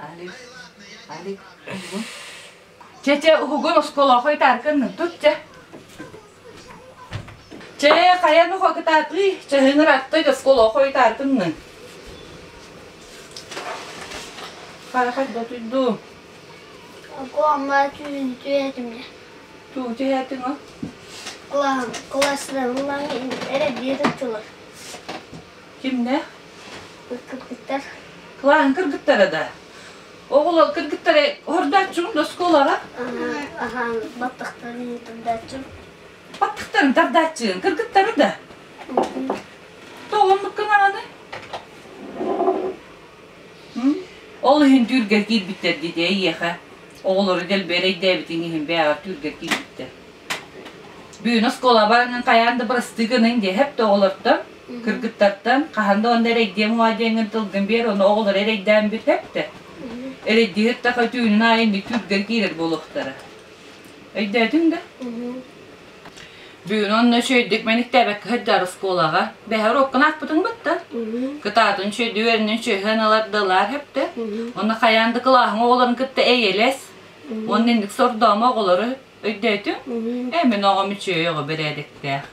Алик, Алик, уһугун. Чэ, чэ, уһугун оскуолаҕа ытааркыннын тут, чэ. Чэ, хайан ухо кытаатыы, чаһыҥыр аттай оскуолаҕа ытааркыннын. Хайа дотуйду. Куама түүн түһэтимне. Туу түһэтиҥ о? Класстан эрэ диэтиттылар. Кимнэ? Кыргыттар. Кылааһын кыргыттара да? Оҕолор кыргыттара хордааччугун да оскуолаҕа? Ахан баттахтарын тардааччым. Баттахтарын тардааччыгын кыргыттары да? Тоҕо оннук гынаҕыный? Ол иһин түүргэр киирбиттэр дии эйиэхэ. Оҕолору дэлби эрэйдээбитиҥ иһин бэйэҕэр түүргэр киирбиттэр. Бүгүн оскуола бараҥҥын хайаан да бырастыы гыныҥ диэ һэп да оҕолортон, кыргыттартан хаһан да онно эрэйдиэм уа диэҥҥин тылгын биэр, ону оҕолор эрэйдээн бүт һэп да. Эрэйдиһит да түүнүн аайы инник түүргэр киирэр буолуохтара. Өйдөөтүҥ да? Бүгүн онно үчүгэйдик мэниктээбэккэ сылдьар оскуолаҕа. Бэһэ уруоккун аахпытыҥ бытта. Кытаатын үчүгэйдик үөрэнэн үчүгэйин ылар да ылаар һэптэ. Онно хайаан да кылааһыҥ оҕолорун кытта эйэлэс. Уонна инник сордоомо оҕолору өйдөөтүҥ? Ээ, мин оҕом үчүгэй оҕо бэрээдэктээх.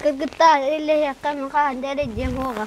Кыргыттар иллэһиэххэ махаан дэрэ диэн уоҕа.